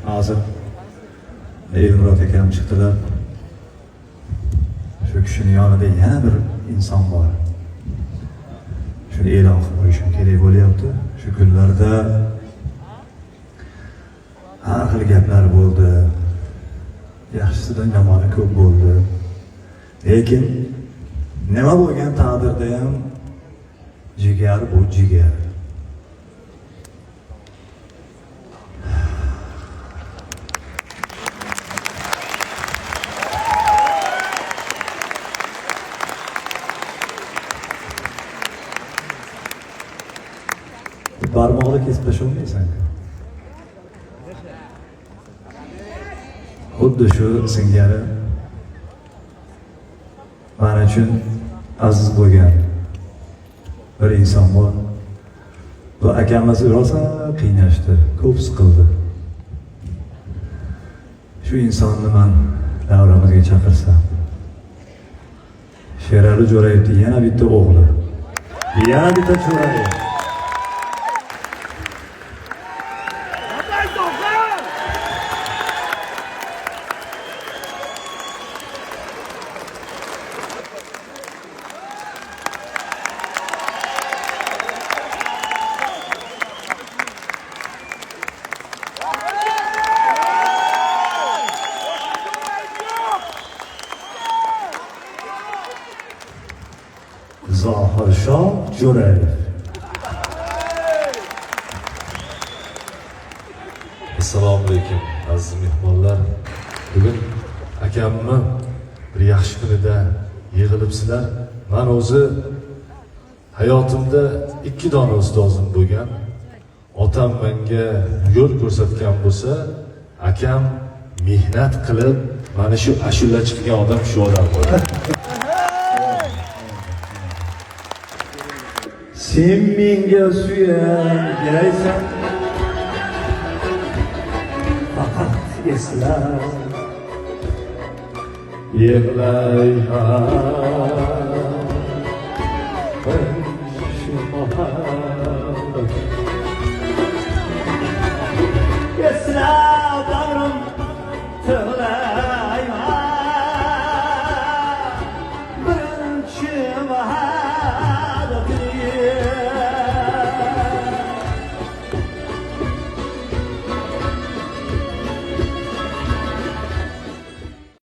Hozir Elmurod akam chiqdilar. Shu kishini yonida yana bir inson bor. Shuni e'lon qilib qo'yishim kerak bo'lyapti. Shu kunlarda har xil gaplar bo'ldi. Yaxshisidan yomoni ko'p bo'ldi. Lekin nima bo'lgan taqdirda ham jigar bu jigar. Barmoqni kesib tashlolmaysan. Xuddi shu singari man uchun aziz bo'lgan bir inson bor. Bu akamiz rosa qiynashdi, ko'p siqildi. Shu insonni man davramizga chaqirsam, Sherali Jo'rayevni yana bitta o'g'li, yana bitta Jo'rayev. Zohirshoh Jo'rayev. Assalomu alaykum aziz mehmonlar. Bugun akamni bir yaxshi kunida yig'ilibsizlar. Men o'zi hayotimda 2 dona ustozim bo'lgan. Otam menga yo'l ko'rsatgan bo'lsa, akam mehnat qilib mana shu ashula chiqgan odam shu odam bo'ladi. Sen menga suyangaysan, faqat esla, yig'layman.